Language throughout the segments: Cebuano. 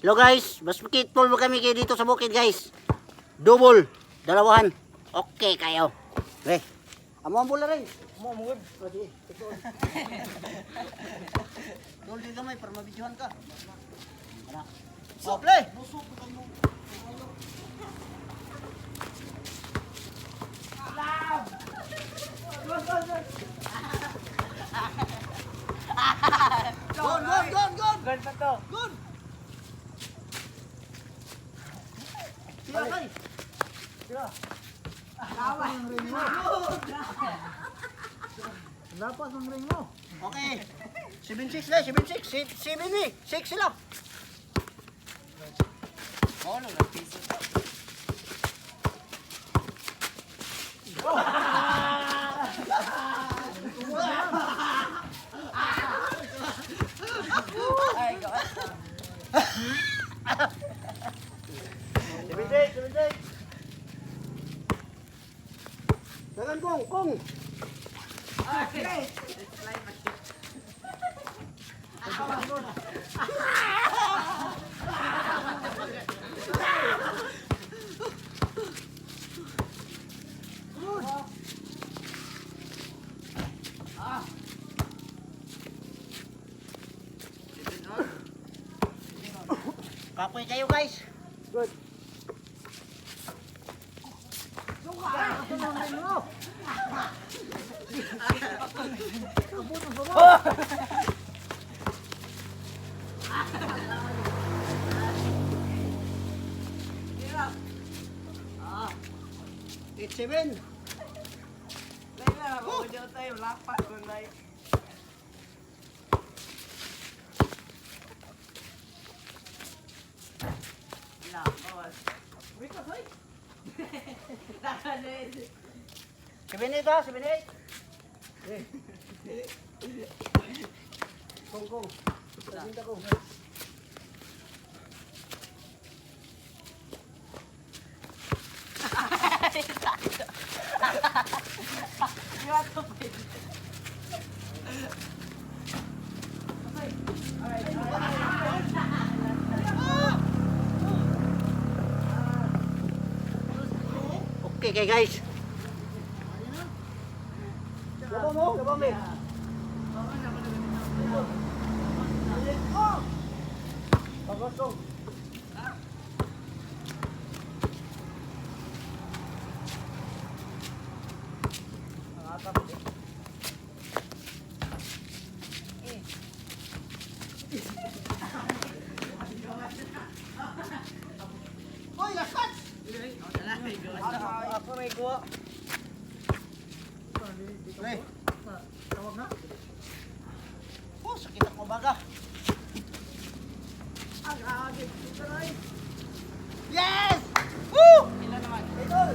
Hello guys, basketball mo kami kayo dito sa bukid, guys. Double, dalawahan. Okay kayo. Okay. Amo ang bola rin. Mo mo gud. Dol di gamay para mabidyohan ka. Ana. Oh, play. Gone, gone, gone, gone. Gol pa to. Gone. Sila kay. Lapas ang ring mo. Okay. 7-6 na, 7-6. 7 eh. 6 sila. Oh, no, nagpiso. Ay, God. 7-6, 7-6. Dagan kong, kong. Kapoy kayo, guys. Good. Eight seven. Laila, ako tayo, lapat ko na. Lapas. Dali. 7-8 ha, 7-8. Kong, kong. Sabihin ko. Okay kay guys. Laba mo, laba mo. Bagas ko. Hoy, lakas! Ako may kuha. Pre, Tawag na. oh, sakit ako baga. Yes! Woo! Ilan naman? Idol!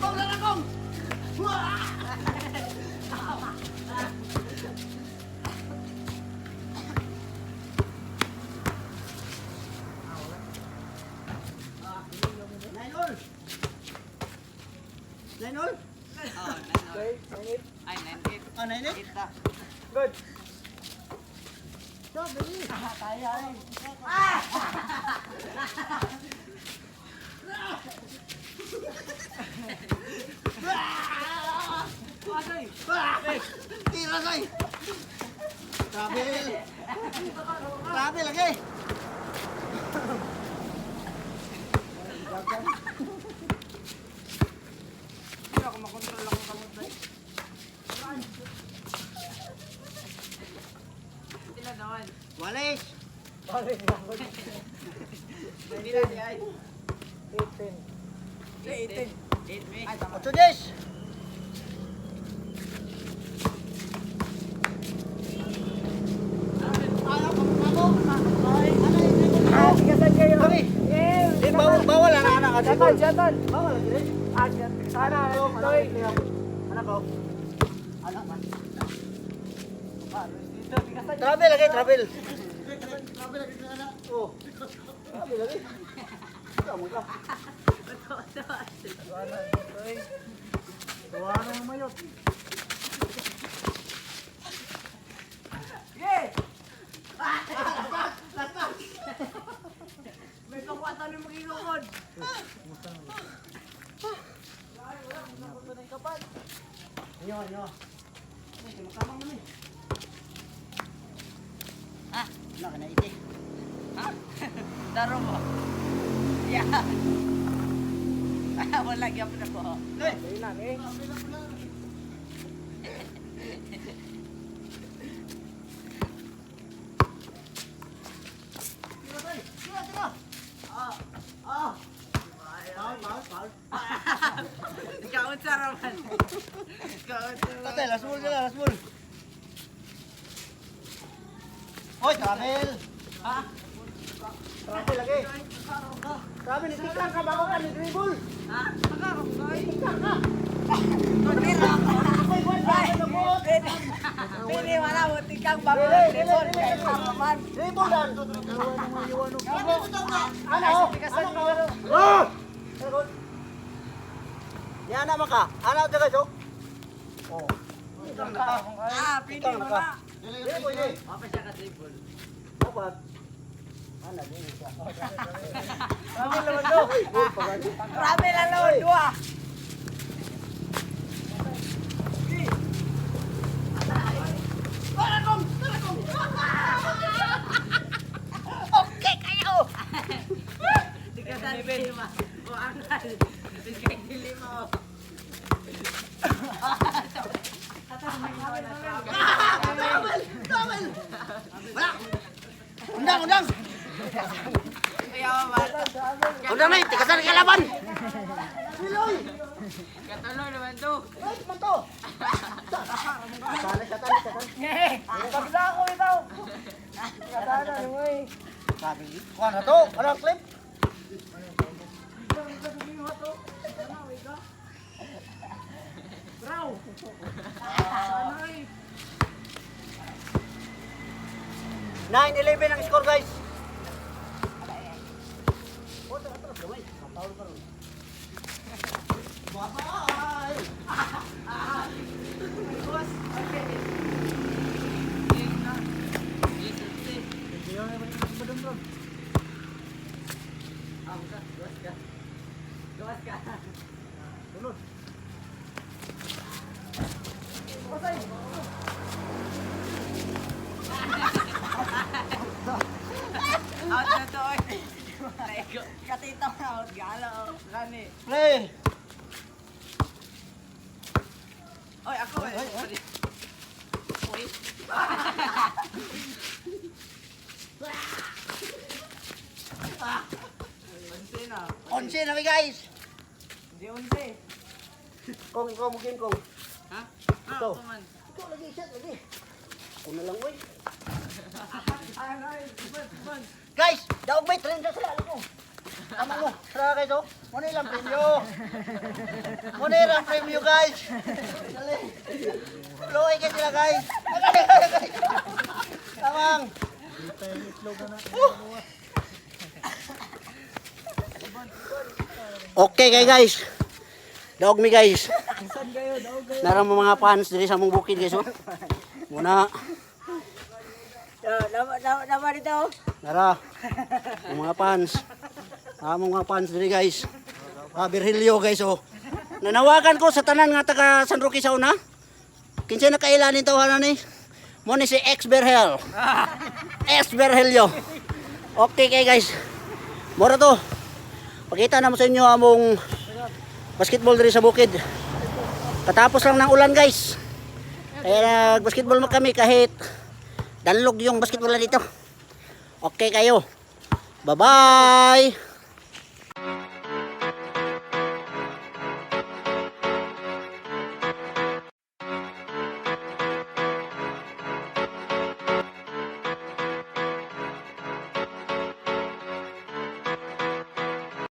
Kong na kong! 9 all! 9 all? Oh, 9. Okay, 9-8. Ay, 9-8. Ah, 9 8? 8 ta. Good. Stop, baby! Tira say! Travel! Travel lagi! Hindi ako makontrol akong kamot na. Sila naman. Walis! Balik lang. Hindi na si Ay. 8-10. 8 8 me. Ay, tama. 8 days! Ah, tigasan kayo. Kami! Eh, Eh, bawal, bawal anak anak. Jatan, jatan. Bawal lagi. Ah, sana. Toy. Anak ko. Anak man. Dito, tigasan. Travel lagi, travel. Grabe lagi na na. Oh. Grabe lagi. Tama ka. Tuwa na mayot. Sige! May pakwata ng magigukod. Inyo, inyo. Ay, makamang naman. Ah. Ano ka na iti? Daro mo. Yeah. Wala gyapon ako. Ayun na, eh. Tira, tira. Ah. Ah. Foul, foul, foul. Ikaw sa raman. Ikaw sa Tatay, last ball sila, last ball. Oy, travel. Ha? Travel lagi. Travel, itikang ka bago ka ni dribble. Ha? Itikang ka. Tira. Ako'y buwan ba ako nabuot? Pili wala mo tikang bago Dili, ng dili, dribble dili, kay dili. Saraman. Dribble dan. Ano? Ano? Ah! Ano? Yan na maka. Ano to guys oh? Oh. Itikang ka. Ah, pili Itikang ka. wala. Dili pwede. Apa siya ka dribble? Dapat. Ano dili siya. Travel naman to. Goal pa gani. Grabe lalo dua. Okay kayo. Tigasan lima. O angal. Bigay lima. Travel! Travel! Wala! Undang, undang! Kuya ba? Undang na, tikasan ka laban! Siloy! Katuloy naman to. Ay, man to! Sala, satan, satan. Pagsa ako itaw. Katana mo eh. Sabi, kuha na to! Ano ang clip? Braw. Sana eh. 9-11 ang score, guys! Oh, tara, tara, gamay. Matawag ka ron. Bye-bye! Gawas ka. Out na to. Oy. Katito out galo. Gani. Play! Oy, ako eh. Oy. Onse na. Onse na mi, guys! Hindi onse. Kong, ikaw mo game, Kong. Ha? Ito. Ako man. Ikaw lagi, shot lagi. Ako na lang, oy. Ano eh. Ban, ban. Guys, daog may trend sa sila ko. Tama mo. Tara guys, oh. Muna ilang premyo. Muna ilang premyo, guys. Dali. Luoy kayo sila, guys. Agay, agay, agay. Tamang. Okay kay guys. Daog mi guys. Saan kayo? Daog kayo. Nara mo mga fans diri sa mong bukid guys oh. Muna. Nama dito. Nara. Ang mga fans. Among mga fans diri guys. Ah, Virgilio guys oh. Nanawagan ko sa tanan nga taga San Roque sa una. Kinsa na kailanin tawanan ni? Mo ni si ex Berhel. Ex Berhelio. Okay kay guys. Mora to. Pakita na mo sa inyo among basketball diri sa bukid. Katapos lang ng ulan guys. Kaya nag-basketball mo kami kahit danlog yung basketball na dito. Okay kayo. Bye-bye.